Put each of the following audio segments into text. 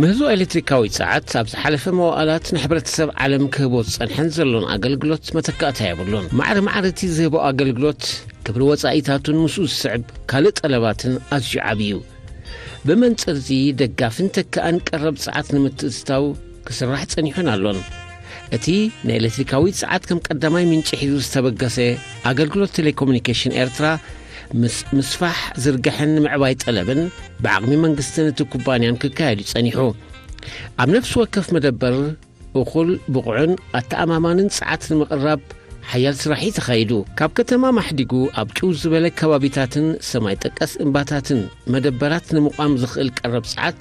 ምህዞ ኤሌክትሪካዊ ጸዓት ኣብ ዝሓለፈ መዋእላት ንሕብረተሰብ ዓለም ክህቦ ዝጸንሐን ዘሎን ኣገልግሎት መተካእታ የብሉን። ማዕረ ማዕረ እቲ ዝህቦ ኣገልግሎት ክብሪ ወጻኢታቱን ምስኡ ዝስዕብ ካልእ ጠለባትን ኣዝዩ ዓቢ እዩ። ብመንጽር እዚ ደጋፍን ተካእን ቀረብ ጸዓት ንምትእትታው ክስራሕ ጸኒሑን ኣሎን። እቲ ንኤሌክትሪካዊ ጸዓት ከም ቀዳማይ ምንጪ ሒዙ ዝተበገሰ ኣገልግሎት ቴሌኮሙኒኬሽን ኤርትራ ምስ ምስፋሕ ዝርግሐን ንምዕባይ ጠለብን ብዓቕሚ መንግስትን እቲ ኩባንያን ክካየድ እዩ ጸኒሑ። ኣብ ነፍሲ ወከፍ መደበር እኹል፣ ብቑዕን ኣተኣማማንን ጸዓት ንምቕራብ ሓያል ስራሕ እዩ ተኻይዱ። ካብ ከተማ ማሕዲጉ ኣብ ጭው ዝበለ ከባቢታትን ሰማይ ጠቀስ እምባታትን መደበራት ንምቋም ዝኽእል ቀረብ ጸዓት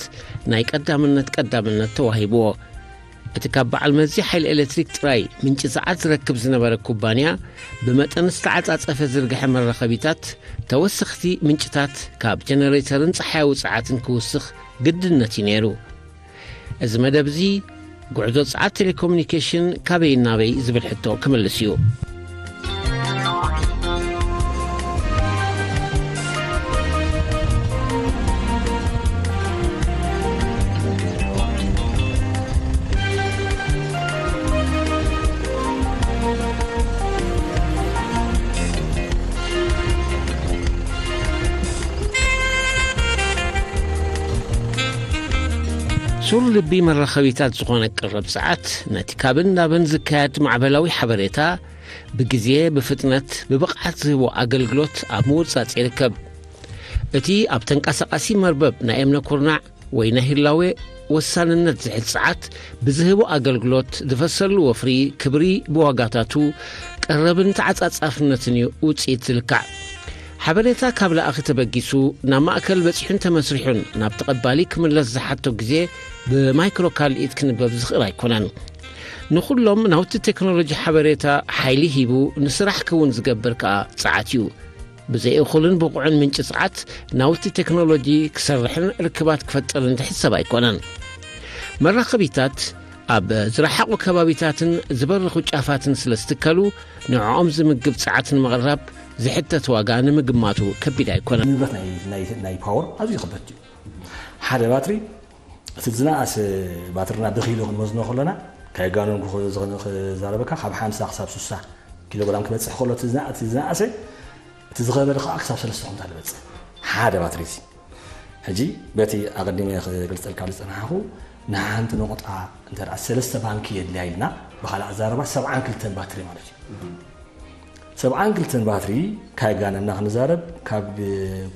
ናይ ቀዳምነት ቀዳምነት ተዋሂብዎ። እቲ ካብ በዓል መዚ ሓይሊ ኤሌክትሪክ ጥራይ ምንጪ ጸዓት ዝረክብ ዝነበረ ኩባንያ፣ ብመጠን ዝተዓጻጸፈ ዝርግሐ መራኸቢታት ተወሰኽቲ ምንጭታት ካብ ጀነሬተርን ጸሓያዊ ጸዓትን ክውስኽ ግድነት እዩ ነይሩ። እዚ መደብ እዚ፣ ጉዕዞ ጸዓት ቴሌኮሙኒኬሽን ካበይ ናበይ ዝብል ሕቶ ክምልስ እዩ። ሱር ልቢ መራኸቢታት ዝኾነ ቀረብ ሰዓት፣ ነቲ ካብን ናብን ዝካየድ ማዕበላዊ ሓበሬታ ብግዜ፣ ብፍጥነት፣ ብብቕዓት ዝህቦ ኣገልግሎት ኣብ ምውጻጽ ይርከብ። እቲ ኣብ ተንቀሳቓሲ መርበብ ናይ እምነ ኩርናዕ ወይ ናይ ህላዌ ወሳንነት ዝሕዝ ጸዓት ብዝህቦ ኣገልግሎት ዝፈሰሉ ወፍሪ ክብሪ ብዋጋታቱ ቀረብን ተዓጻጻፍነትን እዩ ውጽኢት ዝልካዕ። ሓበሬታ ካብ ለኣኺ ተበጊሱ ናብ ማእከል በጺሑን ተመስሪሑን ናብ ተቐባሊ ክምለስ ዝሓቶ ግዜ ብማይክሮ ካልኢት ክንበብ ዝኽእል ኣይኮነን። ንኹሎም ናውቲ ቴክኖሎጂ ሓበሬታ ሓይሊ ሂቡ ንስራሕ ክውን ዝገብር ከኣ ጸዓት እዩ። ብዘይ እኹልን ብቑዕን ምንጪ ጸዓት ናውቲ ቴክኖሎጂ ክሰርሕን ርክባት ክፈጥርን ዝሕሰብ ኣይኮነን። መራኸቢታት ኣብ ዝረሓቑ ከባቢታትን ዝበረኹ ጫፋትን ስለ ዝትከሉ፣ ንዕኦም ዝምግብ ጸዓት ንምቕራብ ዝሕተት ዋጋ ንምግማቱ ከቢድ ኣይኮነን። ንብረት ናይ፣ ናይ፣ ናይ ፓወር ኣዝዩ ከበድ እዩ። ሓደ ባትሪ፣ እቲ ዝነኣሰ ባትርና ብኪሎ ክንመዝኖ ከለና፣ ካይጋኖን ክዛረበካ ካብ ሓምሳ ክሳብ ስሳ ኪሎ ግራም ክበጽሕ ከሎ፣ እቲ ዝና-፣ እቲ ዝነኣሰ፣ እቲ ዝኸበደ ከዓ ክሳብ ሰለስተ ኩንታል ይበጽሕ። ሓደ ባትሪ እዚ። ሕጂ በቲ ኣቐዲመ ክገልጸልካ ዝጸናሕኩ፣ ንሓንቲ ነቑጣ እንተ ደኣ ሰለስተ ባንኪ የድልያ ኢልና፣ ብኻልእ ኣዛረባ ሰብዓን ክልተን ባትሪ ማለት እዩ። ሰብዓን ክልተን ባትሪ ካይጋነና ክንዛረብ፣ ካብ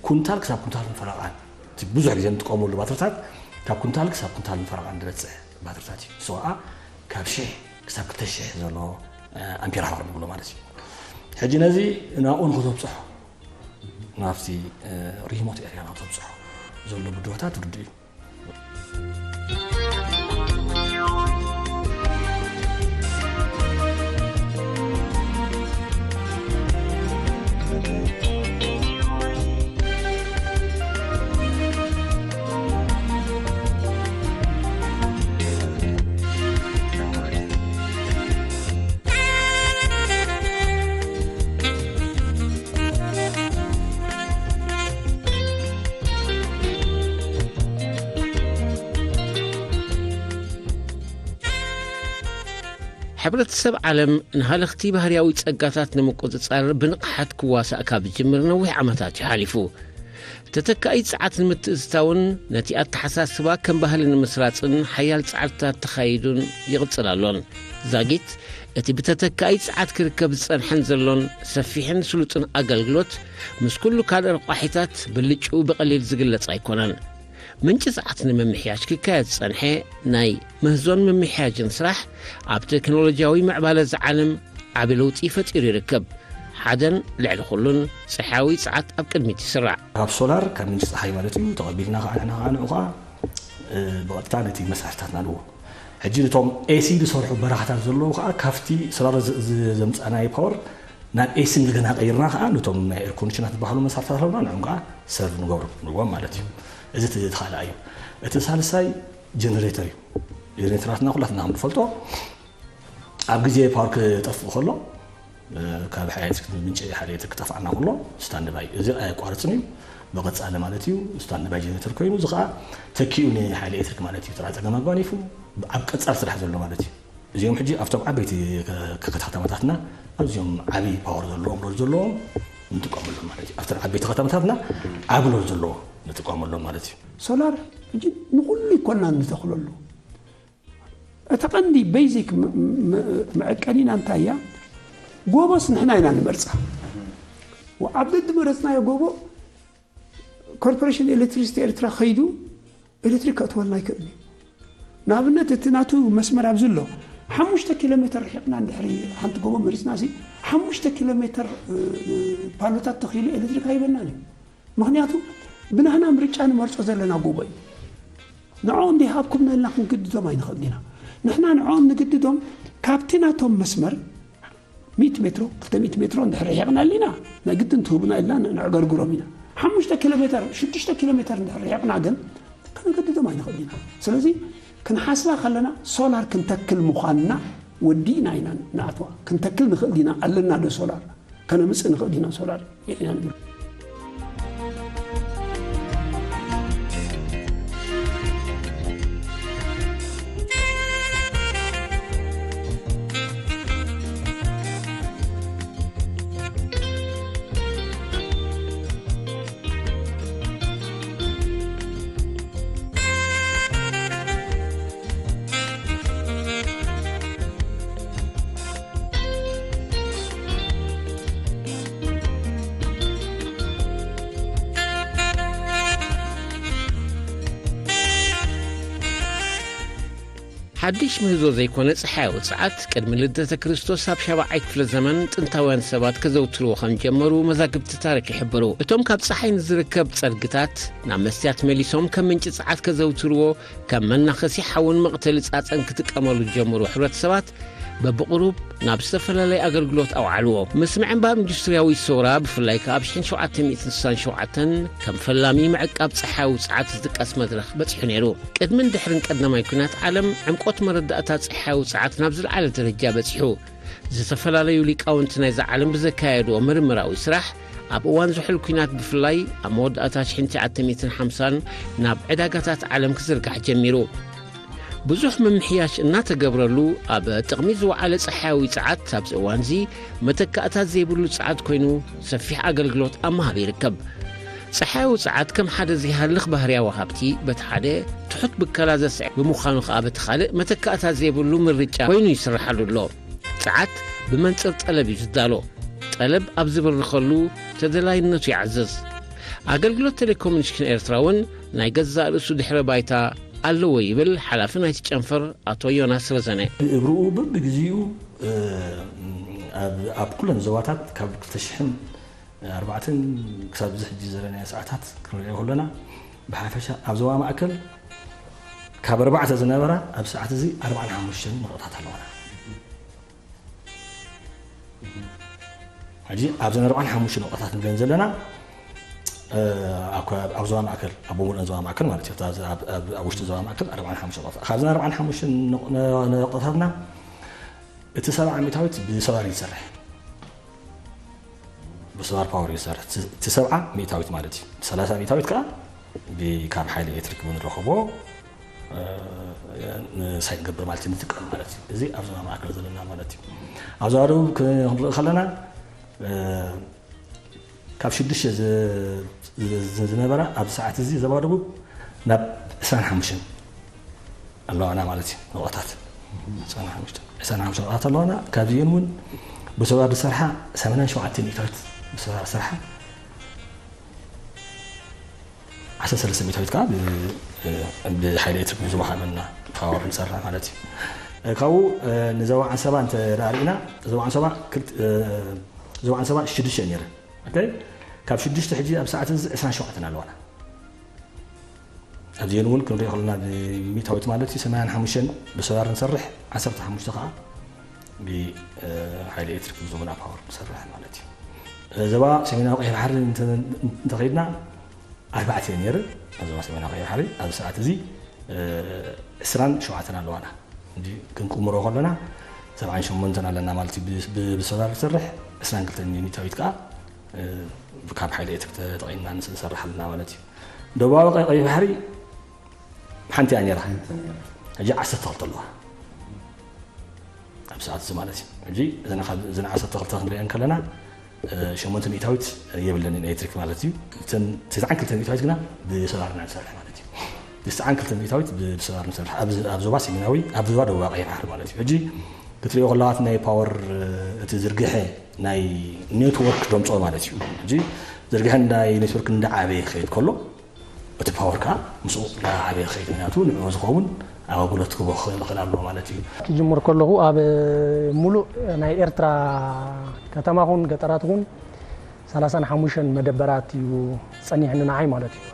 ኩንታል ክሳብ ኩንታልን ፈረቓን። እቲ ብዙሕ ግዜ እንጥቀመሉ ባትርታት ካብ ኩንታል ክሳብ ኩንታልን ፈረቓን ዝበጽሕ ባትርታት እዩ። ንሱ ከዓ ካብ ሽሕ ክሳብ ክልተ ሽሕ ዘሎ፣ እ፣ ኣምፔር ሃወር ንብሎ ማለት እዩ። ሕጂ ነዚ ናብኡ ንክተብጽሖ፣ ናብቲ፣ እ፣ ሪሞት ኤርያ ናብ ተብጽሖ ዘሎ ብድሆታት ርዱእ እዩ። ሕብረተሰብ ዓለም ንሃለኽቲ ባህርያዊ ጸጋታት ንምቁጽጻር ብንቕሓት ክዋሳእ ካብ ዝጅምር ነዊሕ ዓመታት እዩ ሓሊፉ። ተተካኢ ጸዓት ንምትእትታውን ነቲ ኣተሓሳስባ ከም ባህሊ ንምስራጽን ሓያል ጻዕርታት ተኻይዱን ይቕጽል ኣሎን። ዛጊት እቲ ብተተካኢ ጸዓት ክርከብ ዝጸንሐን ዘሎን ሰፊሕን ስሉጥን ኣገልግሎት፣ ምስ ኩሉ ካልእ ረቋሒታት ብልጭኡ ብቐሊል ዝግለጽ ኣይኮነን። ምንጪ ጸዓት ንምምሕያሽ ክካየድ ዝጸንሐ ናይ ምህዞን ምምሕያጅን ስራሕ፣ ኣብ ቴክኖሎጂያዊ ምዕባለ ዝዓለም ዓቢ ለውጢ ፈጢሩ ይርከብ። ሓደን ልዕሊ ኩሉን፣ ጸሓያዊ ጸዓት ኣብ ቅድሚት ይስራዕ። ካብ ሶላር፣ ካብ ምንጪ ጸሓይ ማለት እዩ፣ ተቐቢልና ኸዓ ንሕና ኸዓ ንዑ ኸዓ፣ እ፣ ብቐጥታ ነቲ መሳርሕታትና ንዎ። ሕጂ ነቶም ኤሲ ዝሰርሑ በረኻታት ዘለዉ ኸዓ ካብቲ ሶላር ዝ-፣ ዝ-፣ ዘምጻእናዮ ፓወር ናብ ኤሲ እንደገና ቀይርና ኸዓ ነቶም ናይ ኤር ኮንዲሽናት ዝበሃሉ መሳርሕታት ኣለዉና፣ ንዕኦም ኸዓ ሰርቭ ንገብሮም፣ ንዎም ማለት እዩ። እዚ እቲ፣ እቲ ኻልኣይ እዩ። እቲ ሳልሳይ ጀነሬተር እዩ። ጀነሬተራትና ኩላትና ከም ንፈልጦ ኣብ ግዜ ፓወር ክጠፍእ ከሎ፣ እ፣ ካብ ሓይሊ ኤሌክትሪክ ምንጪ ሓይሊ ኤሌክትሪክ ክጠፍኣና ከሎ ስታንድ ባይ፣ እዚ ኣየቋርጽን እዩ። ብቐጻሊ ማለት እዩ ስታንድ ባይ ጀነሬተር ኮይኑ፣ እዚ ኸኣ ተኪኡ ንሓይሊ ኤሌክትሪክ ማለት እዩ። ጥራሕ ጸገም ኣጓኒፉ ኣብ ቀጻሊ ስራሕ ዘሎ ማለት እዩ። እዚኦም ሕጂ ኣብቶም ዓበይቲ ከ-፣ ከ-፣ ከተማታትና ኣብዚኦም ዓቢ ፓወር ዘለዎም ሎድ ዘለዎም ንጥቀመሎም ማለት እዩ። ኣብተን ዓበይቲ ከተማታትና ዓቢ ሎድ ዘለዎ ንጥቀመሎም ማለት እዩ። ሶላር ሕጂ ንኹሉ ይኮና ንተኽለሉ። እታ ቀንዲ ቤዚክ ም-፣ ም-፣ መዐቀኒና እንታይ እያ? ጎቦስ ንሕና ኢና ንመርጻ። ወዓብ ደድ መረጽናዮ ጎቦ ኮርፖሬሽን ኤሌክትሪሲቲ ኤርትራ ከይዱ ኤሌክትሪክ ከእትወልና ኣይክእልን እዩ። ንኣብነት እቲ ናቱ መስመር ኣብዚ ኣሎ ሓሙሽተ ኪሎ ሜትር ርሒቕና እንድሕሪ ሓንቲ ጎቦ መሪጽና ሲ ሓሙሽተ ኪሎ ሜትር እ፣ እ፣ ፓሎታት ተኺሉ ኤሌክትሪክ ኣይበናን እዩ። ምኽንያቱ ብናህና ምርጫ ንመርጾ ዘለና ጎቦ እዩ። ንዕኦም እንዲሃብኩምና ኢልና ክንግድዶም ኣይንኽእልን ኢና። ንሕና ንዕኦም ንግድዶም ካብቲ ናቶም መስመር ሚእቲ ሜትሮ፣ ክልተ ሚእቲ ሜትሮ እንድሕር ርሒቕና ኣሊና ናይ ግድን ትህቡና ኢልና ን-፣ ነዕገርግሮም ኢና። ሓሙሽተ ኪሎ ሜትር፣ ሽዱሽተ ኪሎ ሜትር እንድሕር ርሒቕና ግን ከነገድዶም ኣይንኽእል ኢና። ስለዚ ክንሓስባ ከለና ሶላር ክንተክል ምዃንና ወዲእና ኢና ንኣትዋ። ክንተክል ንኽእል ዲና ኣለና ዶ ሶላር? ከነምጽእ ንኽእል ዲና ሶላር? ኢና ንብል። ሓድሽ ምህዞ ዘይኮነ ጸሓያዊ ጸዓት፣ ቅድሚ ልደተ ክርስቶስ ኣብ ሻብዓይ ክፍለ ዘመን ጥንታውያን ሰባት ከዘውትርዎ ከም ጀመሩ መዛግብቲ ታሪኽ ይሕብሩ። እቶም ካብ ጸሓይ ንዝርከብ ጸርግታት ናብ መስትያት መሊሶም ከም ምንጪ ጸዓት ከዘውትርዎ፣ ከም መናኸሲ ሓውን መቕተሊ ጻጸን ክጥቀመሉ ዝጀመሩ ሕብረተሰባት፣ በብቕሩብ ናብ ዝተፈላለየ ኣገልግሎት ኣውዓልዎ። ምስ ምዕንባብ ኢንዱስትርያዊ ሰውራ፣ ብፍላይ ከኣ ኣብ ሽሕን ሸውዓተ ሚእትን ስሳን ሸውዓተን ከም ፈላሚ ምዕቃብ ጸሓያዊ ጸዓት ዝጥቀስ መድረኽ በጺሑ ነይሩ። ቅድምን ድሕርን ቀዳማይ ኲናት ዓለም፣ ዕምቆት መረዳእታ ጸሓያዊ ጸዓት ናብ ዝለዓለ ደረጃ በጺሑ። ዝተፈላለዩ ሊቃውንቲ ናይዛ ዓለም ብዘካየድዎ ምርምራዊ ስራሕ፣ ኣብ እዋን ዝሑል ኲናት ብፍላይ ኣብ መወዳእታ ሽሕን ትሽዓተ ሚእትን ሓምሳን ናብ ዕዳጋታት ዓለም ክዝርጋሕ ጀሚሩ። ብዙሕ ምምሕያሽ እናተገብረሉ ኣብ ጥቕሚ ዝወዓለ ጸሓያዊ ጸዓት ኣብዚ እዋንዚ መተካእታት ዘይብሉ ጸዓት ኮይኑ ሰፊሕ ኣገልግሎት ኣብ ምሃብ ይርከብ። ጸሓያዊ ጸዓት ከም ሓደ ዘይሃልኽ ባህርያዊ ሃብቲ በቲ ሓደ ትሑት ብከላ ዘስዕብ ብምዃኑ ከኣ በቲ ካልእ መተካእታት ዘይብሉ ምርጫ ኮይኑ ይስርሓሉ ኣሎ። ጸዓት ብመንጽር ጠለብ እዩ ዝዳሎ። ጠለብ ኣብ ዝበርኸሉ ተደላይነቱ ይዓዝዝ። ኣገልግሎት ቴሌኮሙኒኬሽን ኤርትራ እውን ናይ ገዛእ ርእሱ ድሕረ ባይታ ኣለዎ ይብል ሓላፊ ናይቲ ጨንፈር ኣቶ ዮናስ ረዘነ። ብእብርኡ በብግዜኡ፣ እ፣ ኣብ፣ ኣብ ኩለን ዞባታት ካብ ክልተ ሽሕን ኣርባዕተን ክሳብ እዚ ሕጂ ዘለናዮ ሰዓታት ክንሪኦ ከለና፣ ብሓፈሻ ኣብ ዞባ ማእከል ካብ ኣርባዕተ ዝነበራ ኣብዚ ሰዓት እዚ ኣርባዓን ሓሙሽተን ነቑጣታት ኣለዋና። ሕጂ ኣብዘን ኣርባዓን ሓሙሽተ ነቑጣታት ንብለን ዘለና፣ እ፣ ኣብ ከባቢ፣ ኣብ ዞባ ማእከል፣ ኣብ ብምሉእን ዞባ ማእከል ማለት እዩ። ኣብታ፣ ኣብ፣ ኣብ፣ ኣብ ውሽጢ ዞባ ማእከል ኣርባዓን ሓሙሽተ ነቑጣ። ካብዘን ኣርባዓን ሓሙሽተ ነቑ-፣ ነ-፣ ነቑጣታትና እቲ ሰብዓ ሚእታዊት ብሶላር እዩ ዝሰርሕ። ብሶላር ፓወር እዩ ዝሰርሕ። እቲ፣ እቲ ሰብዓ ሚእታዊት ማለት እዩ። እቲ ሰላሳ ሚእታዊት ከኣ ብ-፣ ካብ ሓይሊ ኤሌክትሪክ ብንረኽቦ፣ እ፣ ንሳይ ንገብር ማለት እዩ፣ ንጥቀም ማለት እዩ። እዚ ኣብ ዞባ ማእከል ዘለና ማለት እዩ። ኣብ ዞባ ደቡብ ክንርኢ ከለና፣ እ፣ ካብ ሽዱሽተ ዝ-፣ ዝ-፣ ዝ-፣ ዝነበራ ኣብዚ ሰዓት እዚ ዞባ ደቡብ ናብ ዕስራን ሓሙሽተን ኣለዋና ማለት እዩ። ነቑጣታት ዕስራን ሓሙሽተን፣ ዕስራን ሓሙሽተን ነቑጣታት ኣለዋና። ካብዚአን እውን ብሶላር ዝሰርሓ ሰማንያን ሸውዓተን ሚእታዊት ብሶላር ዝሰርሓ፣ ዓሰርተ ሰለስተ ሚእታዊት ከዓ ብ-፣ ብሓይሊ ኤሌክትሪክ ዝወሃበና ፓወር ንሰርሕ ማለት እዩ። ካብኡ ንዞባ ዓንሰባ እንተ ደኣ ርኢና፣ ዞባ ዓንሰባ ክልተ፣ ዞባ ዓንሰባ ሽዱሽተ ነይረን። ኦኬ? ካብ ሽዱሽተ ሕጂ ኣብ ሰዓት እዚ ዕስራን ሸውዓተን ኣለዋና። ኣብዚአን እውን ክንሪኦ ከለና ብሚእታዊት ማለት እዩ፣ ሰማንያን ሓሙሽተን ብሶላር ንሰርሕ፣ ዓሰርተ ሓሙሽተ ከዓ ብሓይሊ ኤሌክትሪክ ዝህቡና ፓወር ንሰርሕ ማለት እዩ። ዞባ ሰሜናዊ ቀይሕ ባሕሪ እንተ-፣ እንተኸይድና ኣርባዕተ እየን ነይረን። ኣብ ዞባ ሰሜናዊ ቀይሕ ባሕሪ ኣብዚ ሰዓት እዚ ዕስራን ሸውዓተን ኣለዋና። እንዲ ክንቁምሮ ከለና ሰብዓን ሸሞንተን ኣለና ማለት እዩ። ብ-፣ ብ-፣ ብሶላር ዝሰርሕ ዕስራን ክልተን ሚእታዊት ከዓ፣ እ፣ ካብ ሓይሊ ኤሌክትሪክ ተጠቒምና ንሰርሕ ኣለና ማለት እዩ። ደቡባዊ ቀይ ባሕሪ ሓንቲ እያ ነይራ። ሕጂ ዓሰርተ ክልተ ኣለዋ። ኣብ ሰዓት እዚ ማለት እዩ። ሕጂ እዘን ዓሰርተ ክልተ ክንሪአን ከለና ሸሞንተ ሚእታዊት የብለንን ኤሌክትሪክ ማለት እዩ። እተን ትስዓን ክልተ ሚእታዊት ግና ብሶላር ኢና ንሰርሕ ማለት እዩ። ትስዓን ክልተ ሚእታዊት ብሶላር ንሰርሕ ኣብ ዞባ ሰሜናዊ ኣብ ዞባ ደቡብ ቀይሕ ባሕሪ ማለት እዩ። ሕጂ ክትሪኦ ከለዋት ናይ ፓወር እቲ ዝርግሐ ናይ ኔትወርክ ደምፅኦ ማለት እዩ። ሕጂ ዝርግሐ ናይ ኔትወርክ እንዳዓበየ ክኸይድ ከሎ እቲ ፓወር ከዓ ምስኡ እንዳዓበየ ክኸይድ ምክንያቱ ንዕኡ ዝኸውን ኣገልግሎት ክህቦ ክኽእል ኣለዎ ማለት እዩ። ክጅምር ከለኹ ኣብ ሙሉእ ናይ ኤርትራ ከተማ ኹን ገጠራት ኹን ሰላሳን ሓሙሽተን መደበራት እዩ ጸኒሕኒ ንዓይ ማለት እዩ።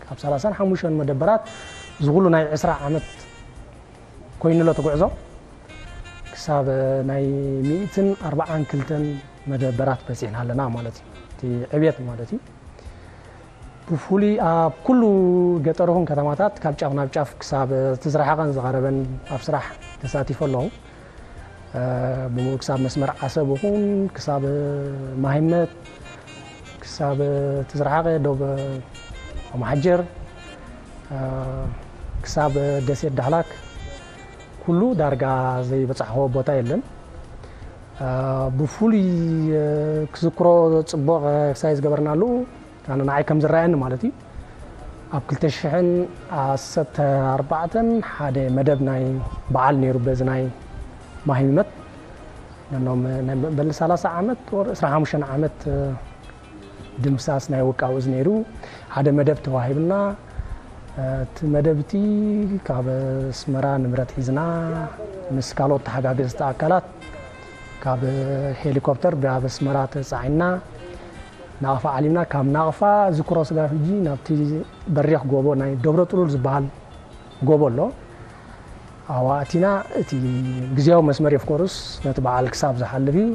ካብ ሰላሳን ሓሙሽተን መደበራት ዝኹሉ ናይ ዕስራ ዓመት ኮይኑሎ ተጉዕዞ ክሳብ ናይ ሚእትን ኣርባዓን ክልተን መደበራት በጺሕና ኣለና ማለት እዩ። እቲ ዕብየት ማለት እዩ። ብፍሉይ ኣብ ኩሉ ገጠር ይኹን ከተማታት ካብ ጫፍ ናብ ጫፍ ክሳብ እቲ ዝረሓቐን ዝቐረበን ኣብ ስራሕ ተሳቲፈ ኣለኹ። ብሙሉ ክሳብ መስመር ዓሰብ ይኹን ክሳብ ማሂመት ክሳብ እቲ ዝረሓቐ ዶብ ኣማሓጀር ክሳብ ደሴት ዳህላክ ኩሉ ዳርጋ ዘይበፃሕዎ ቦታ የለን። ብፍሉይ ክዝክሮ ፅቡቕ ክሳይ ዝገበርናሉ ኣነ ንዓይ ከም ዝረኣየኒ ማለት እዩ ኣብ ክልተ ሽሕን ዓሰርተ ኣርባዕተን ሓደ መደብ ናይ በዓል ነይሩ በዚ ናይ ማሂመት ነኖም ናይ በሊ ሰላሳ ዓመት ወር ዕስራ ሓሙሽተ ዓመት ድምሳስ ናይ ውቃው እዚ ነይሩ ሓደ መደብ ተዋሂብና እቲ መደብ እቲ ካብ ኣስመራ ንብረት ሒዝና ምስ ካልኦት ተሓጋገዝቲ ኣካላት ካብ ሄሊኮፕተር ብኣብ ኣስመራ ተፃዒና ናቕፋ ዓሊምና ካብ ናቕፋ ዝክሮ ስጋብ ሕጂ ናብቲ በሪኽ ጎቦ ናይ ደብረ ጥሉል ዝበሃል ጎቦ ኣሎ ኣብኡ ኣቲና እቲ ግዜያዊ መስመር ኦፍኮርስ ነቲ በዓል ክሳብ ዝሓልፍ እዩ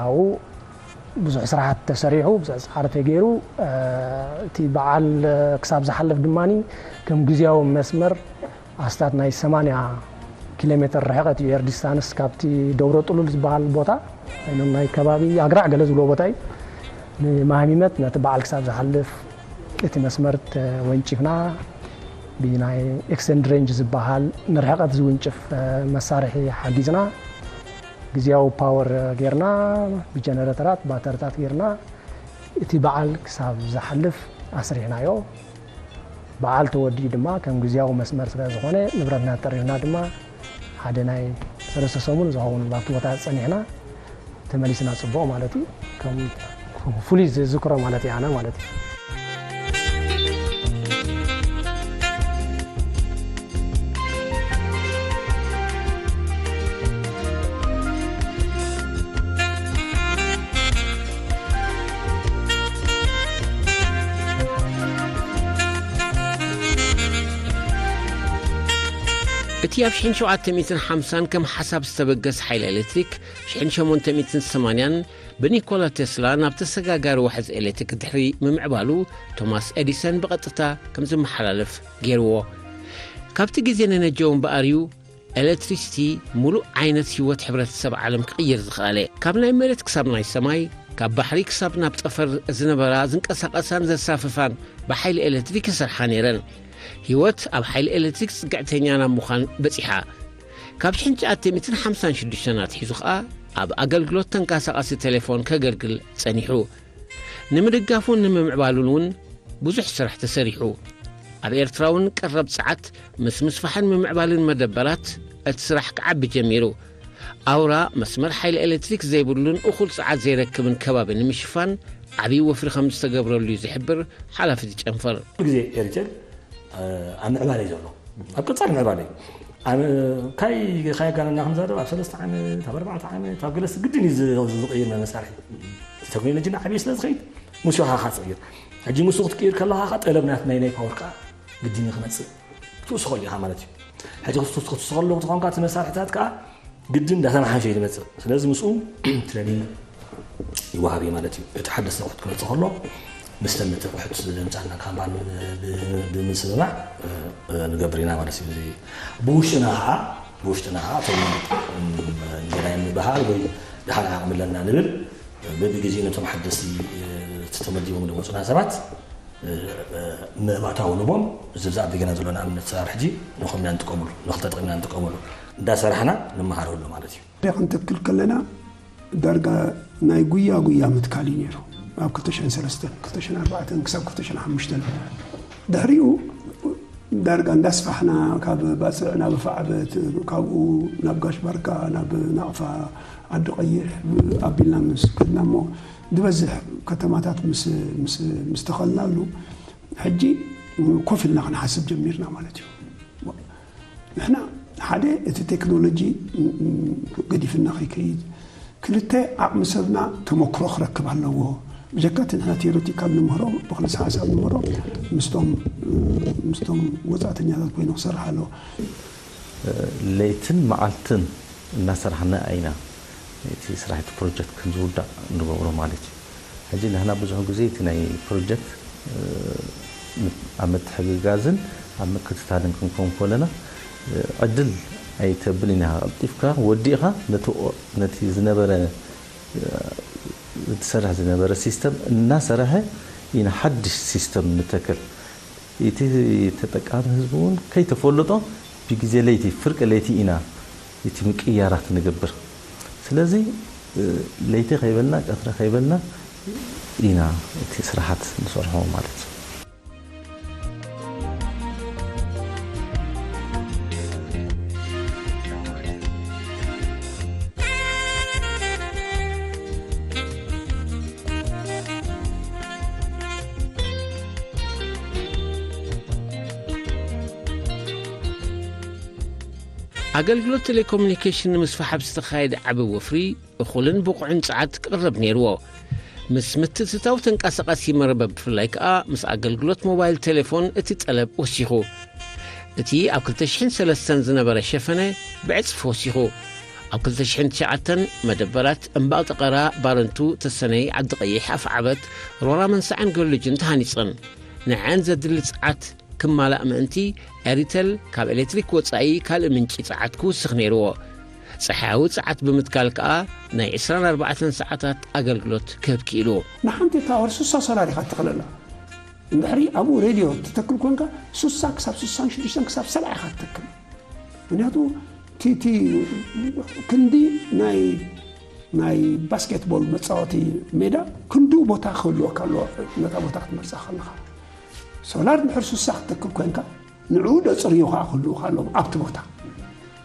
ኣብኡ ብዙሕ ስራሓት ተሰሪሑ ብዙሕ ፃዕሪ ተገይሩ እቲ በዓል ክሳብ ዝሓልፍ ድማ ከም ግዜያዊ መስመር ኣስታት ናይ ሰማንያ ኪሎ ሜትር ርሕቀት እዩ ኤር ዲስታንስ ካብቲ ደብረ ጥሉል ዝበሃል ቦታ ወይም ናይ ከባቢ ኣግራዕ ገለ ዝብሎ ቦታ እዩ ንማህሚመት ነቲ በዓል ክሳብ ዝሓልፍ እቲ መስመር ተወንጭፍና ብናይ ኤክስተንድ ሬንጅ ዝበሃል ንርሕቀት ዝውንጭፍ መሳርሒ ሓጊዝና ግዜያዊ ፓወር ጌርና ብጀነረተራት ባተርታት ጌርና እቲ በዓል ክሳብ ዝሓልፍ ኣስሪሕናዮ። በዓል ተወዲኡ ድማ ከም ግዜያዊ መስመር ስለ ዝኾነ ንብረትና ተሪፍና ድማ ሓደ ናይ ሰለስተ ሰሙን ዝኸውን ኣብቲ ቦታ ጸኒሕና ተመሊስና ጽቡቕ ማለት እዩ። ከም ፍሉይ ዝዝክሮ ማለት እዩ ኣነ ማለት እዩ። እቲ ኣብ ሽሕን ሸውዓተ ሚእትን ሓምሳን ከም ሓሳብ ዝተበገስ ሓይሊ ኤሌክትሪክ ሽሕን ሸሞንተ ሚእትን ሰማንያን ብኒኮላ ቴስላ ናብ ተሰጋጋሪ ዋሕዚ ኤሌክትሪክ ድሕሪ ምምዕባሉ ቶማስ ኤዲሰን ብቐጥታ ከም ዝመሓላለፍ ገይርዎ። ካብቲ ግዜ ነነጀው እምበኣር እዩ ኤሌክትሪሲቲ ሙሉእ ዓይነት ህይወት ሕብረተሰብ ዓለም ክቕይር ዝኸኣለ። ካብ ናይ መሬት ክሳብ ናይ ሰማይ፣ ካብ ባሕሪ ክሳብ ናብ ጠፈር ዝነበራ ዝንቀሳቐሳን ዘሳፍፋን ብሓይሊ ኤሌክትሪክ ይሰርሓ ነይረን። ህይወት ኣብ ሓይሊ ኤሌክትሪክ ጽግዕተኛ ናብ ምዃን በጺሓ። ካብ ሽሕን ትሽዓተ ሚእትን ሓምሳን ሽዱሽተን ኣትሒዙ ኸኣ ኣብ ኣገልግሎት ተንቀሳቓሲ ቴሌፎን ከገልግል ጸኒሑ። ንምድጋፉን ንምምዕባሉን እውን ብዙሕ ስራሕ ተሰሪሑ። ኣብ ኤርትራ እውን ቀረብ ጸዓት ምስ ምስፋሕን ምምዕባልን መደበራት እቲ ስራሕ ክዓቢ ጀሚሩ። ኣውራ መስመር ሓይሊ ኤሌክትሪክ ዘይብሉን እኹል ጸዓት ዘይረክብን ከባቢ ንምሽፋን ዓብዪ ወፍሪ ከም ዝተገብረሉ እዩ ዝሕብር ሓላፊ እቲ ጨንፈር። ኩሉ ግዜ ኤሪቴል ኣብ ምዕባለ እዩ ዘሎ። ኣብ ቀጻሊ ምዕባለ እዩ። ኣነ ካይ ካየጋነና ክንዛረብ ኣብ ሰለስተ ዓመት ኣብ ኣርባዕተ ዓመት ኣብ ገለስ ግድን እዩ ዝ- ዝቕይር መሳርሒ። እቲ ቴክኖሎጂ እናዓብየ ስለ ዝኸይድ ምስ ኢኻ ኻ ትቕይር። ሕጂ ምስኡ ክትቅይር ከለኻ ኻ ጠለብ ናት ናይ ናይ ፓወር ከዓ ግድን እዩ ክመፅእ ክትውስኸሉ ኢኻ ማለት እዩ። ሕጂ ክትውስ- ክትውስኸሉ ተኾንካ እቲ መሳርሕታት ከዓ ግድን እንዳተመሓሸ እዩ ዝመፅእ። ስለዚ ምስኡ ትሬኒንግ ይወሃብ እዩ ማለት እዩ። እቲ ሓደስቲ ኣቑሑት ክመፅእ ከሎ ምስተን ነቲ ኣቑሑት ዘምፃና ካምፓኒ ብ- ብምስምማዕ ንገብር ኢና ማለት እዩ። እዚ ብውሽጥና ከዓ ብውሽጥና ከዓ እቶም እንጀራይ ንበሃል ወይ ድሓን ዓቕሚ ኣለና ንብል በብግዜኡ ነቶም ሓደስቲ ተመዲቦም ዝመፁና ሰባት መእታዊ ንቦም ዝብዛዕ ደገና ዘሎ ንኣብነት ሰራር ሕጂ ንኹምና ንጥቀምሉ ንክልተ ጥቕምና ንጥቀምሉ እንዳሰራሕና ንመሃረሉ ማለት እዩ። ክንተክል ከለና ዳርጋ ናይ ጉያ ጉያ ምትካል እዩ ነይሩ። ኣብ ክልተ ሽሕን ሰለስተን ክልተ ሽሕን ኣርባዕተን ክሳብ ክልተ ሽሕን ሓሙሽተን ድሕሪኡ ዳርጋ እንዳስፋሕና ካብ ባፅዕ ናብ ፋዕበት ካብኡ ናብ ጋሽ ባርካ ናብ ናቕፋ ዓዲ ቀይሕ ኣቢልና ምስ ከድና እሞ ዝበዝሕ ከተማታት ምስ ምስ ምስ ተኸልናሉ ሕጂ ኮፍ ኢልና ክንሓስብ ጀሚርና ማለት እዩ። ንሕና ሓደ እቲ ቴክኖሎጂ ገዲፍና ከይከይድ፣ ክልተ ዓቕሚ ሰብና ተመክሮ ክረክብ ኣለዎ። ብጀካ እቲ ንሕና ቴዎሬቲካል ንምህሮ ብክልሰ ሓሳብ ንምህሮ ምስቶም ምስቶም ወፃእተኛታት ኮይኑ ክሰርሕ ኣለዎ። ለይትን መዓልትን እናሰራሕና ኢና እቲ ስራሕ እቲ ፕሮጀክት ከም ዝውዳእ ንገብሮ ማለት እዩ። ሕጂ ንሕና ብዙሕ ግዜ እቲ ናይ ፕሮጀክት ኣብ ምትሕግጋዝን ኣብ ምክትታልን ክንከውን ከለና ዕድል ኣይተብልን ኢኻ። ቀልጢፍካ ወዲእኻ ነቲ ዝነበረ ዝሰርሕ ዝነበረ ሲስተም እናሰረሐ ኢና ሓድሽ ሲስተም ንተክል። እቲ ተጠቃሚ ህዝቢ እውን ከይተፈለጦ ብግዜ ለይቲ ፍርቂ ለይቲ ኢና እቲ ምቅያራት ንገብር። ስለዚ ለይቲ ከይበልና ቀትሪ ከይበልና ኢና እቲ ስራሓት ንሰርሖ ማለት እዩ። ኣገልግሎት ቴሌኮሙኒኬሽን ንምስፋሕ ኣብ ዝተኻየደ ዓቢ ወፍሪ እኹልን ብቑዕን ጸዓት ክቕረብ ነይርዎ። ምስ ምትእትታው ተንቀሳቓሲ መርበብ ብፍላይ ከኣ ምስ ኣገልግሎት ሞባይል ቴሌፎን እቲ ጠለብ ወሲኹ። እቲ ኣብ ክልተ ሽሕን ሰለስተን ዝነበረ ሸፈነ ብዕጽፊ ወሲኹ። ኣብ ክልተ ሽሕን ትሽዓተን መደበራት እምባቕ ጠቐራ፣ ባረንቱ፣ ተሰነይ፣ ዓዲ ቀይሕ፣ ኣፍዓበት፣ ሮራ መንሳዕን ገርልጅን ተሃኒጸን። ንዐን ዘድሊ ጸዓት ክማላእ ምእንቲ ኤሪተል ካብ ኤሌክትሪክ ወጻኢ ካልእ ምንጪ ጸዓት ክውስኽ ነይርዎ። ጸሓያዊ ጸዓት ብምትካል ከኣ ናይ ዕስራን ኣርባዕተን ሰዓታት ኣገልግሎት ክህብ ክኢሉ። ንሓንቲ ታወር ሱሳ ሶላር ኢኻ ትተኽለላ። እንድሕሪ ኣብኡ ሬድዮ ትተክል ኮንካ ሱሳ ክሳብ ሱሳን ሽዱሽተን ክሳብ ሰብዓ ኢኻ ትተክል። ምክንያቱ ቲቲ ክንዲ ናይ ናይ ባስኬትቦል መፃወቲ ሜዳ ክንድኡ ቦታ ክህልወካ ኣለዎ። ነታ ቦታ ክትመርፃ ከለኻ ሶላር ድሕር ሱሳ ክትተክል ኮንካ ንዕኡ ደፅርዩ ከዓ ክህልውካ ኣለዎ ኣብቲ ቦታ።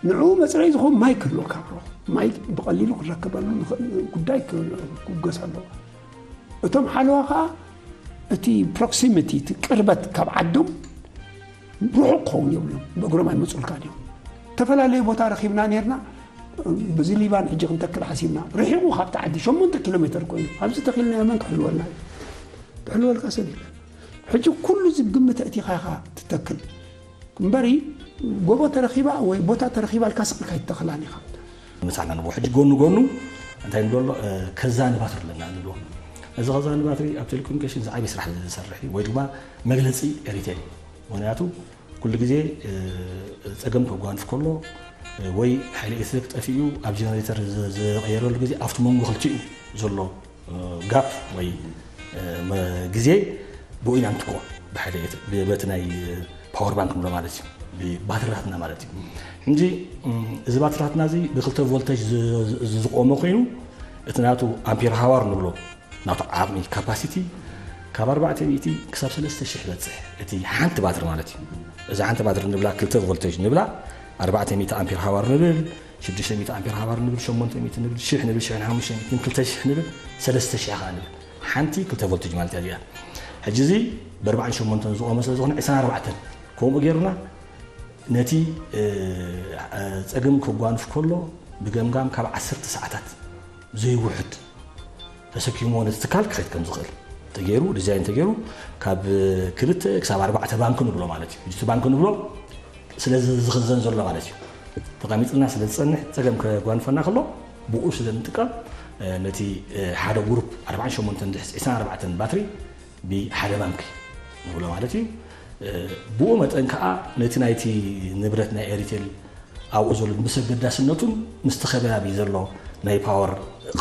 ንዕኡ መፅረይ ዝኸውን ማይ ክህልወካ ኣለዎ። ማይ ብቐሊሉ ክረከበሉ ንኽእል ጉዳይ ክብገስ ኣለዎ። እቶም ሓለዋ ከዓ እቲ ፕሮክሲሚቲ እቲ ቅርበት ካብ ዓዶም ርሑቕ ክኸውን የብሉን። ብእግሮም ኣይመፁልካን እዮም። ዝተፈላለዩ ቦታ ረኺብና ነርና። ብዚ ሊባን ሕጂ ክንተክል ሓሲብና። ርሒቑ ካብቲ ዓዲ ሸሞንተ ኪሎ ሜተር ኮይኑ ኣብዚ ተኺልናዮ መን ክሕልወልና እዩ? ክሕልወልካ ሰብ የለን። ሕጂ ኩሉ እዚ ብግምት ኣእቲኻ ኢኻ ትተክል። እምበሪ ጎቦ ተረኺባ ወይ ቦታ ተረኺባ ኢልካ ስቕ ኢልካ ኣይትተኽላን ኢኻ። ምሳና ንብሎ ሕጂ ጎኑ ጎኑ እንታይ ንብሎ ኣሎ? ከዛኒ ባትሪ ኣለና ንብሎ። እዚ ከዛኒ ባትሪ ኣብ ቴሌኮሙኒኬሽን ዝዓበየ ስራሕ ዝሰርሕ እዩ ወይ ድማ መግለፂ ኤሪቴል እዩ። ምክንያቱ ኩሉ ግዜ ፀገም ከጓንፍ ከሎ ወይ ሓይሊ ኤሌክትሪክ ጠፊኡ ኣብ ጀነሬተር ዝቐየረሉ ግዜ ኣብቲ መንጎ ክልቲኡ ዘሎ ጋፕ ወይ ግዜ ብኡ ኢና ንትክኦ። ብሓይሊ በቲ ናይ ፓወር ባንክ ንብሎ ማለት እዩ፣ ብባትሪታትና ማለት እዩ። ሕጂ እዚ ባትሪታትና እዚ ብክልተ ቮልተጅ ዝቆመ ኮይኑ እቲ ናቱ ኣምፔር ሃዋር ንብሎ ናቱ ዓቕሚ ካፓሲቲ ካብ ኣርባዕተ ሚእቲ ክሳብ ሰለስተ ሽሕ ይበፅሕ። እቲ ሓንቲ ባትሪ ማለት እዩ። እዛ ሓንቲ ባትሪ ንብላ ክልተ ቮልተጅ ንብላ ኣርባዕተ ሚእቲ ኣምፔር ሃዋር ንብል ሽዱሽተ ሚእቲ ኣምፔር ሃዋር ንብል ሸሞንተ ሚእቲ ንብል ሽሕ ንብል ሽሕን ሓሙሽተ ሚእትን ክልተ ሽሕ ንብል ሰለስተ ሽሕ ከዓ ንብል ሓንቲ ክልተ ቮልተጅ ማለት እያ እዚኣ። ሕጂ እዚ ብኣርባዓን ሸሞንተን ዝቆመ ስለ ዝኾነ ዕስራን ኣርባዕተን ከምኡ ገይርና ነቲ ፀገም ከጓንፍ ከሎ ብገምጋም ካብ ዓሰርተ ሰዓታት ዘይውሕድ ተሰኪምዎ ነቲ ትካል ክኸይድ ከም ዝኽእል ተገይሩ ዲዛይን ተገይሩ ካብ ክልተ ክሳብ ኣርባዕተ ባንክ ንብሎ ማለት እዩ። ሕጂ እቲ ባንክ ንብሎ ስለ ዝኽዘን ዘሎ ማለት እዩ። ተቐሚጥልና ስለ ዝጸንሕ ጸገም ከጓንፈና ከሎ ብኡ ስለ ንጥቀም ነቲ ሓደ ግሩፕ ኣርባዓን ሸሞንተን ድሕስ ዕስራን ኣርባዕተን ባትሪ ብሓደ ባንክ ንብሎ ማለት እዩ። ብኡ መጠን ከዓ ነቲ ናይቲ ንብረት ናይ ኤሪቴል ኣብኡ ዘሎ ምስ ኣገዳስነቱን ምስቲ ከባቢ ዘሎ ናይ ፓወር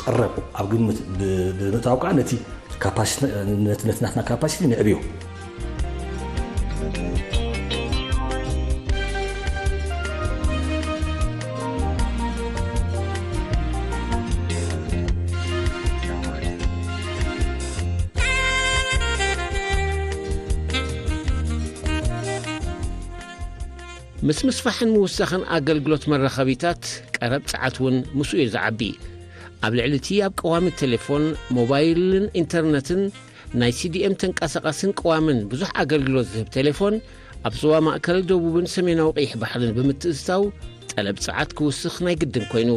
ቀረብ ኣብ ግምት ብምእታው ከዓ ነቲ ካፓሲቲ፣ ነቲ፣ ነቲ ናትና ካፓሲቲ ንዕብዮ። ምስ ምስፋሕን ምውሳኽን ኣገልግሎት መራኸቢታት፣ ቀረብ ጸዓት እውን ምስኡ እዩ ዝዓቢ። ኣብ ልዕሊ እቲ ኣብ ቀዋሚ ቴሌፎን፣ ሞባይልን ኢንተርነትን ናይ ሲ ዲ ኤም ተንቀሳቓስን ቀዋምን ብዙሕ ኣገልግሎት ዝህብ ቴሌፎን፣ ኣብ ዞባ ማእከል፣ ደቡብን ሰሜናዊ ቀይሕ ባሕርን ብምትእትታው፣ ጠለብ ጸዓት ክውስኽ ናይ ግድን ኮይኑ።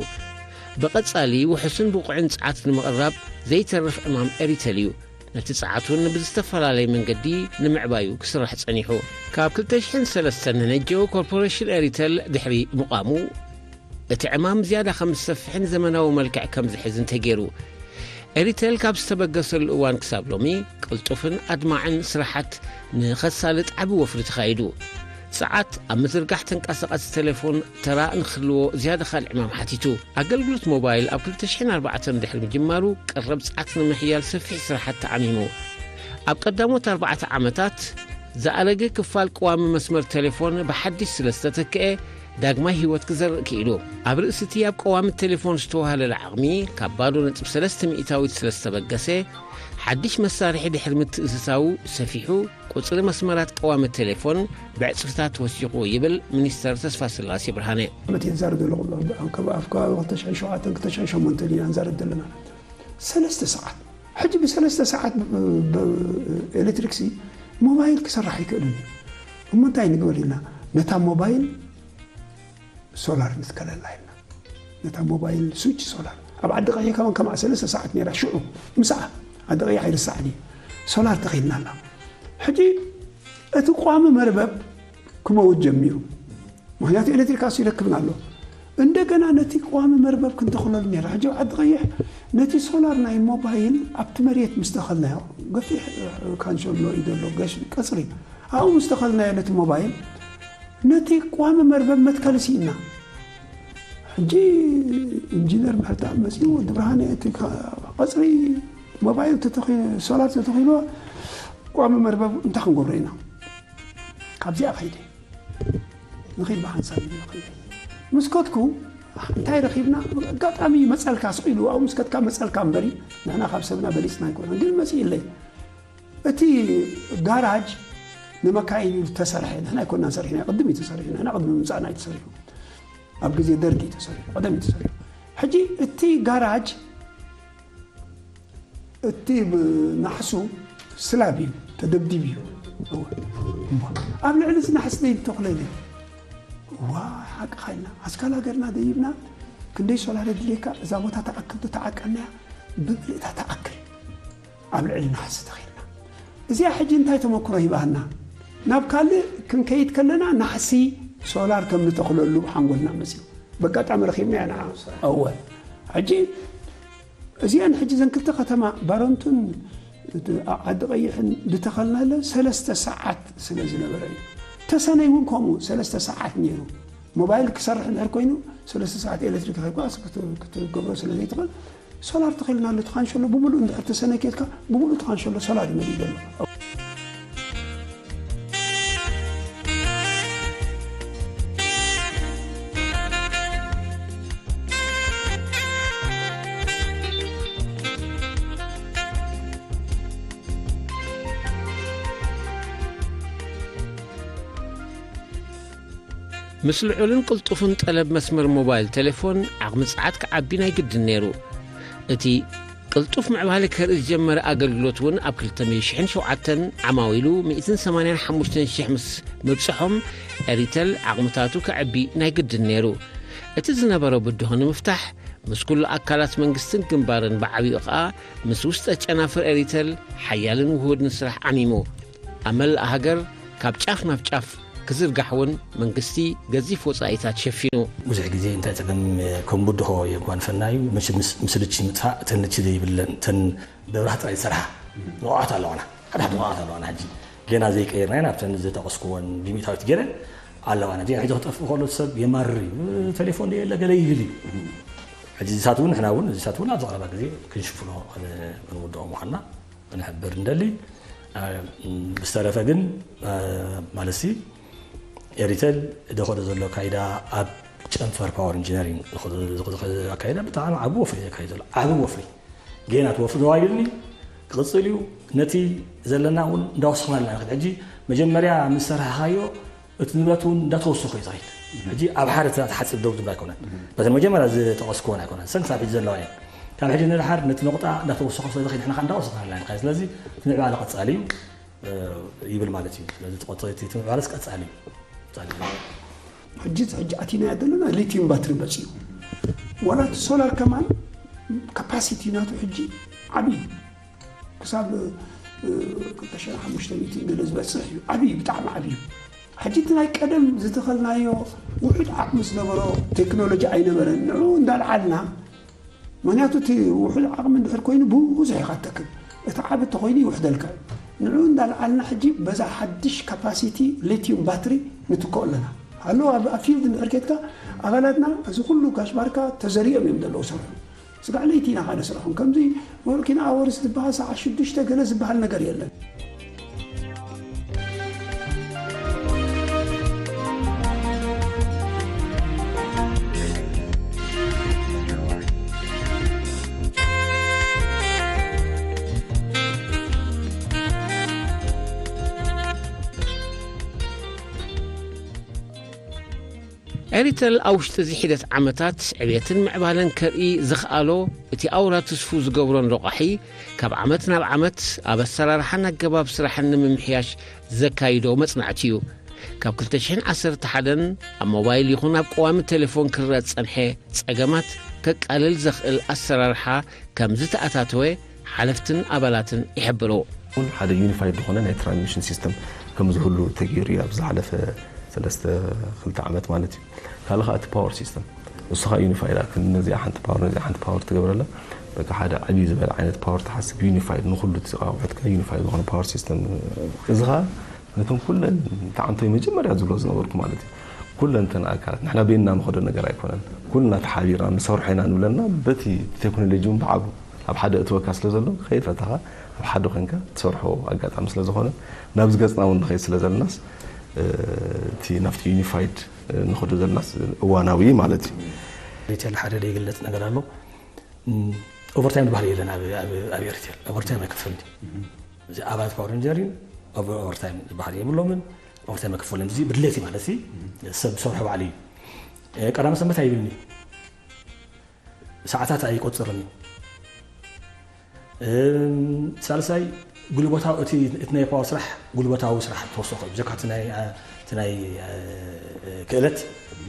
ብቐጻሊ ውሑስን ብቑዕን ጸዓት ንምቕራብ ዘይተርፍ ዕማም ኤሪተል እዩ። ነቲ ጸዓት እውን ብዝተፈላለየ መንገዲ ንምዕባዩ ክስራሕ ጸኒሑ። ካብ ክልተ ሽሕን ሰለስተን ንነጀው ኮርፖሬሽን ኤሪተል ድሕሪ ምቋሙ፣ እቲ ዕማም ዝያዳ ከም ዝሰፍሕን ዘመናዊ መልክዕ ከም ዝሕዝን ተገይሩ። ኤሪተል ካብ ዝተበገሰሉ እዋን ክሳብ ሎሚ፣ ቅልጡፍን ኣድማዕን ስራሓት ንኸሳልጥ ዓቢ ወፍሪ ተኻይዱ። ጸዓት ኣብ ምዝርጋሕ ተንቀሳቓሲ ቴሌፎን ተራ ንክህልዎ ዝያዳ ካልእ ዕማም ሓቲቱ። ኣገልግሎት ሞባይል ኣብ ክልተ ሽሕን ኣርባዕተን ድሕሪ ምጅማሩ፣ ቀረብ ጸዓት ንምሕያል ሰፊሕ ስራሓት ተዓሚሙ። ኣብ ቀዳሞት ኣርባዕተ ዓመታት፣ ዝኣረገ ክፋል ቀዋሚ መስመር ቴሌፎን ብሓድሽ ስለ ዝተተክአ፣ ዳግማይ ህይወት ክዘርእ ክኢሉ። ኣብ ርእሲ እቲ ኣብ ቀዋሚ ቴሌፎን ዝተዋህለለ ዓቕሚ ካብ ባዶ ነጥቢ ሰለስተ ሚእታዊት ስለ ዝተበገሰ፣ ሓድሽ መሳርሒ ድሕሪ ምትእስሳዉ ሰፊሑ፣ ቁጽሪ መስመራት ቀዋሚ ቴሌፎን ብዕጽፍታት ወሲኹ ይብል ሚኒስተር ተስፋስላሴ ብርሃነ። ዓመት እየ ዝዛረብ ዘለኹ፣ ኣብ ከባቢ፣ ኣብ ከባቢ ክልተ ሽሕን ሸውዓተን ክልተ ሽሕን ሸሞንተን ኢና ንዛረብ ዘለና። ሰለስተ ሰዓት፣ ሕጂ ብሰለስተ ሰዓት ብ-፣ ብ-፣ ኤሌክትሪክሲ ሞባይል ክሰርሕ ኣይክእልን እዩ። እሞ እንታይ ንግበር ኢልና፣ ነታ ሞባይል ሶላር ንትከለላ ኢልና። ነታ ሞባይል ስዊች ሶላር። ኣብ ዓዲ ቀይሕ ከማን ከማዕ ሰለስተ ሰዓት ነይራ፣ ሽዑ ምሳኣ። ዓዲ ቀይሕ ኣይርሳዕን እዩ። ሶላር ተኺልና ኣላ። ሕጂ እቲ ቋሚ መርበብ ክመውት ጀሚሩ። ምኽንያቱ ኤሌክትሪክ ኣሱ ይረክብና ኣሎ። እንደገና ነቲ ቋሚ መርበብ ክንተኽለሉ ነይራ። ሕጂ ኣብ ዓዲ ቀይሕ ነቲ ሶላር ናይ ሞባይል ኣብቲ መሬት ምስ ተኸልናዮ፣ ገፊሕ፣ እ፣ ካንሸሎ እዩ ዘሎ፣ ገሽ-፣ ቀጽሪ። ኣብኡ ምስ ተኸልናዮ ነቲ ሞባይል፣ ነቲ ቋሚ መርበብ መትከሊ ስኢና። ሕጂ ኢንጂነር ምሕረተኣብ መጺኡ፣ "ወዲ ብርሃነ፣ እቲ ካ-፣ ቀጽሪ ሞባይል ተተኺ-፣ ሶላር ተተኺልዎ፣ ቋሚ መርበብ እንታይ ክንገብሮ ኢና?" ካብዚኣ ከይደ። ንኺድ ብሓንሳብ ኢለ ንኺድ። ምስ ከድኩ፣ እንታይ ረኺብና? ኣጋጣሚ መጸልካ ስቕ ኢሉ፣ ኣብኡ ምስ ከድካ መጸልካ እምበሪ፣ ንሕና ካብ ሰብና በሊጽና ኣይኮነን። ግን መጺእለይ። እቲ ጋራጅ ንመካይን እዩ ዝተሰርሐ። ንሕና ኣይኮናን ሰሪሕና፣ ቅድም እዩ ተሰሪሑ። ንሕና ቅድሚ ምምጻእና እዩ ተሰሪሑ። ኣብ ግዜ ደርጊ እዩ ተሰሪሑ፣ ቀደም እዩ ተሰሪሑ። ሕጂ እቲ ጋራጅ፣ እቲ ብ-፣ ናሕሱ ስላብ እዩ፣ ተደብዲቡ እዩ። እወ። እሞ ኣብ ልዕሊ እዚ ናሕሲ ደይ ተኽለለ። ዋ፣ ሓቅኻ ኢልና። ኣስካላ ገርና ደይብና፣ ክንደይ ሶላር የድልየካ፣ እዛ ቦታ ትኣክል ዶ ትዓቀንያ፣ ብምልእታ ትኣክል። ኣብ ልዕሊ ናሕሲ ተኺልና። እዚኣ ሕጂ እንታይ ተመክሮ ሂባና? ናብ ካልእ ክንከይድ ከለና ናሕሲ ሶላር ከም ንተኽለሉ ሓንጎልና መጺኡ። በጋጣሚ ረኺብና ኢና። እወ። ሕጂ እዚኣን ሕጂ ዘን ክልተ ከተማ ባረንቱን ዓዲ ቀይሕን ዝተኸልናለ ሰለስተ ሰዓት ስለ ዝነበረ እዩ። ተሰነይ እውን ከምኡ ሰለስተ ሰዓት ነይሩ። ሞባይል ክሰርሕ እንድሕር ኮይኑ ሰለስተ ሰዓት ኤሌክትሪክ ከይቋስ ክት-፣ ክትገብሮ ስለ ዘይትኽእል ሶላር ተኺልና ኣሎ። እቲ ካንሸሎ ብምሉእ እንድሕር ተሰነይ ኬድካ ብምሉእ እቲ ካንሸሎ ሶላር እዩ መሊኡ ዘሎ። ምስ ልዑልን ቅልጡፍን ጠለብ መስመር ሞባይል ቴሌፎን፣ ዓቕሚ ጸዓት ክዓቢ ናይ ግድን ነይሩ። እቲ ቅልጡፍ ምዕባለ ከርኢ ዝጀመረ ኣገልግሎት እውን ኣብ ክልተ ሽሕን ሸውዓተን ዓማዊሉ ሚእትን ሰማንያን ሓሙሽተን ሽሕ ምስ ምብጽሖም፣ ኤሪተል ዓቕምታቱ ከዕቢ ናይ ግድን ነይሩ። እቲ ዝነበሮ ብድሆ ንምፍታሕ፣ ምስ ኩሉ ኣካላት መንግስትን ግንባርን ብዓቢኡ ኸኣ ምስ ውስጠ ጨናፍር ኤሪተል ሓያልን ውሁድን ስራሕ ዓሚሙ። ኣብ መላእ ሃገር ካብ ጫፍ ናብ ጫፍ ክዝርጋሕ እውን መንግስቲ ገዚፍ ወጻኢታት ሸፊኑ። ብዙሕ ግዜ እንታይ ጸገም ከም ብድሆ የጓንፈና እዩ። መቸም ምስ-፣ ምስልቺ ምጥፋእ፣ እተን ንቺ ዘይብለን፣ እተን ብመብራህቲ ጥራይ ዝሰርሓ መዋቕዓት ኣለዋና። ሓደ ሓደ መዋቕዓት ኣለዋና። ሕጂ ጌና ዘይቀየርናየን ኣብተን ዝጠቐስኩወን ብሚእታዊት ገይረን ኣለዋና። እዚኣን ሕጂ ክጠፍእ ከሎ ሰብ የማርር እዩ። ቴሌፎን የለ ገለ ይብል እዩ። ሕጂ እዚታት እውን ንሕና እውን እዚታት እውን ኣብ ዝቐረባ ግዜ ክንሽፍኖ፣ ክን-፣ ክንውድኦ ምዃንና ክንሕብር እንደሊ። ብዝተረፈ ግን ማለትሲ ኤሪቴል ደኸዶ ዘሎ ካይዳ ኣብ ጨንፈር ፓወር ኢንጂነሪንግ ኣካይዳ ብጣዕሚ ዓቢ ወፍሪ ዘካይድ ዘሎ ዓቢ ወፍሪ ገና እቲ ወፍሪ ደዋይብልኒ ክቕጽል እዩ። ነቲ ዘለና እውን እንዳወሰኽና ኣለና። ሕጂ መጀመርያ ምስ ሰርሕኻዮ እቲ ንብረት እውን እንዳተወሰኹ እዩ ዝኸይድ። ሕጂ ኣብ ሓደ ትሓፅብ ደው ዝብል ኣይኮነን። በተን መጀመርያ ዝጠቐስክወን ኣይኮነን። ሰንክሳብ ሕጂ ዘለዋ እየን። ካብ ሕጂ ንድሓር ነቲ ነቑጣ እንዳተወሰኹ ስለ ዝኸይድ ንሕና ከዓ እንዳወሰኽና ኣለና። ስለዚ እቲ ምዕባለ ቀፃሊ እዩ ይብል ማለት እዩ። ስለዚ እቲ ምዕባለስ ቀፃሊ እዩ። ሕጂ ሕጂ ኣቲናያ ዘለና ሊቲዩም ባትሪ መፅዩ። ዋላ እቲ ሶላር ከማን ካፓሲቲ ናቱ ሕጂ ዓብዪ ክሳብ ክልተ ሽሕን ሓሙሽተ ሚእትን ገለ ዝበፅሕ እዩ። ዓብዪ ብጣዕሚ ዓብዪ እዩ። ሕጂ እቲ ናይ ቀደም ዝተኸልናዮ ውሑድ ዓቕሚ ዝነበሮ ቴክኖሎጂ ኣይነበረን። ንዑ እንዳልዓልና ምክንያቱ እቲ ውሑድ ዓቕሚ እንድሕር ኮይኑ ብዙሕ ኢኻ ትተክል። እቲ ዓቢ እንተኮይኑ ይውሕደልካ እዩ። ንዑ እንዳልዓልና ሕጂ በዛ ሓድሽ ካፓሲቲ ሊቲዩም ባትሪ ንትክኦ ኣለና። ኣለዉ ኣብ ፊልድ እንድሕር ኬድካ ኣባላትና እዚ ኩሉ ጋሽ ባርካ ተዘሪኦም እዮም ዘለዉ ሰርሑ። ስጋዕ ለይቲ ኢና ካደ ስርሖም ከምዚ ወርኪን ኣወርስ ዝበሃል ሰዓት ሽዱሽተ ገለ ዝበሃል ነገር የለን። ኤሪተል ኣብ ውሽጢ እዚ ሒደት ዓመታት ዕብየትን ምዕባለን ከርኢ ዝኸኣሎ እቲ ኣውራ ትስፉ ዝገብሮን ረቋሒ ካብ ዓመት ናብ ዓመት ኣብ ኣሰራርሓን ኣገባብ ስራሕን ንምምሕያሽ ዘካይዶ መጽናዕቲ እዩ። ካብ ክልተ ሽሕን ዓሰርተ ሓደን ኣብ ሞባይል ይኹን ኣብ ቀዋሚ ቴሌፎን ክረኣ ዝጸንሐ ጸገማት ከቃልል ዘኽእል ኣሰራርሓ ከም ዝተኣታተወ ሓለፍትን ኣባላትን ይሕብሩ። እውን ሓደ ዩኒፋይድ ዝኾነ ናይ ትራንስሚሽን ሲስተም ከም ዝህሉ ተገይሩ እዩ ኣብ ዝሓለፈ ሰለስተ ክልተ ዓመት ማለት እዩ። ካልእ ከዓ እቲ ፓወር ሲስተም ንሱ ከዓ ዩኒፋይድ ኣክል ነዚኣ ሓንቲ ፓወር ነዚኣ ሓንቲ ፓወር ትገብረላ በቃ ሓደ ዕብይ ዝበለ ዓይነት ፓወር ትሓስብ ዩኒፋይድ ንኩሉ እቲ ኣቑሑትካ ዩኒፋይድ ዝኾነ ፓወር ሲስተም እዚ ከዓ ነቶም ኩለን ተዓንቶይ መጀመርያ ዝብሎ ዝነበርኩ ማለት እዩ ኩለን ተን ኣካላት ንሕና በይንና ንኸዶ ነገር ኣይኮነን ኩልና ተሓቢርና ንሰርሖ ኢና ንብለና በቲ ቴክኖሎጂ እውን ብዓቡ ኣብ ሓደ እትወካ ስለ ዘሎ ከይፈተኻ ኣብ ሓደ ኮንካ ትሰርሖ ኣጋጣሚ ስለ ዝኾነ ናብዚ ገፅና እውን ንኸይድ ስለ ዘለናስ እቲ ናብቲ ዩኒፋይድ ንኸዶ ዘለናስ እዋናዊ ማለት እዩ። ሪቴል ሓደ ዘይግለፅ ነገር ኣሎ። ኦቨርታይም ዝበሃል የለን ኣብ ሪቴል ኦቨርታይም ኣይከፍልን። እዚ ኣባላት ፓወር ኢንጂነሪንግ ኦቨርታይም ዝበሃል የብሎምን። ኦቨርታይም ኣይከፈልን። እዚ ብድሌት ማለት ሰብ ዝሰርሖ ባዕሉ እዩ። ቀዳመ ሰንበት ኣይብልን እዩ። ሰዓታት ኣይቆፅርን እዩ። ሳልሳይ ጉልበታዊ እቲ ናይ ፓወር ስራሕ ጉልበታዊ ስራሕ ተወሰኸ እዩ። ብዘካ እቲ ናይ ክእለት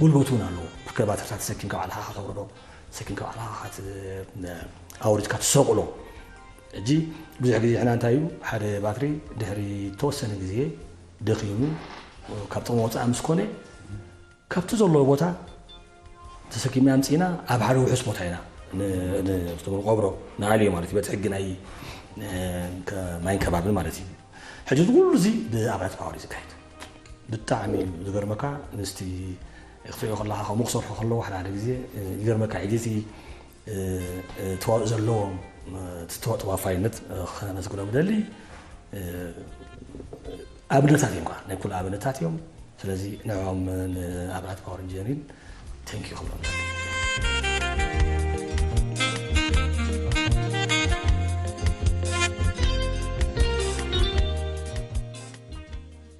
ጉልበት እውን ኣለዎ። ብከባትርታት ተሰኪምካ ባዕልኻ ከተውርዶ ተሰኪምካ ባዕልኻ ኣውሪድካ ትሰቕሎ። ሕጂ ብዙሕ ግዜ ሕና እንታይ እዩ ሓደ ባትሪ ድሕሪ ተወሰነ ግዜ ደኺሙ ካብ ጥቕሚ ወፃኢ ምስ ኮነ ካብቲ ዘለዎ ቦታ ተሰኪምና ኣምፂእና ኣብ ሓደ ውሑስ ቦታ ኢና ንቐብሮ ንኣልዮ ማለት እዩ በቲ ሕጊ ናይ ማይን ከባብን ማለት እዩ። ሕጂ እዚ ኩሉ እዚ ብኣብራት ፓወር እዩ ዝካየድ። ብጣዕሚ እዩ ዝገርመካ ምስቲ ክትሪኦ ከለካ ከምኡ ክሰርሑ ከለዉ ሓደ ሓደ ግዜ ይገርመካ። ሕጂ እቲ ተዋእ ዘለዎም እቲ ተዋፋይነት ከነመስግኖም ደሊ ኣብነታት እዮም ናይ ኩሉ ኣብነታት እዮም። ስለዚ ንዕኦም ንኣብራት ፓወር ኢንጂነሪንግ ቴንክ ዩ ክብሎም ደሊ።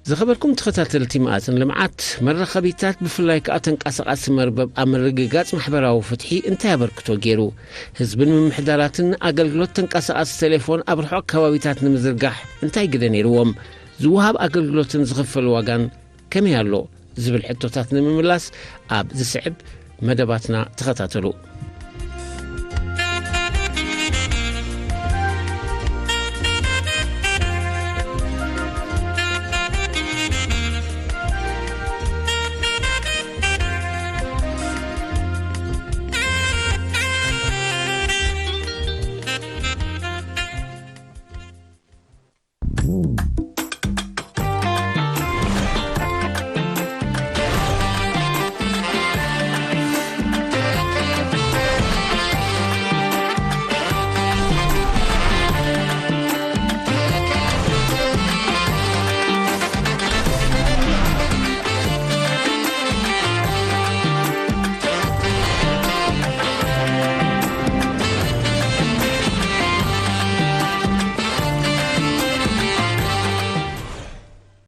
ዝኸበርኩም ተኸታተልቲ መኣዝን ልምዓት መራኸቢታት ብፍላይ ከኣ ተንቀሳቓሲ መርበብ ኣብ ምርግጋጽ ማሕበራዊ ፍትሒ እንታይ ኣበርክቶ ገይሩ? ህዝብን ምምሕዳራትን ኣገልግሎት ተንቀሳቓሲ ቴሌፎን ኣብ ርሑቕ ከባቢታት ንምዝርጋሕ እንታይ ግደ ነይርዎም? ዝወሃብ ኣገልግሎትን ዝኽፈል ዋጋን ከመይ ኣሎ? ዝብል ሕቶታት ንምምላስ ኣብ ዝስዕብ መደባትና ተኸታተሉ።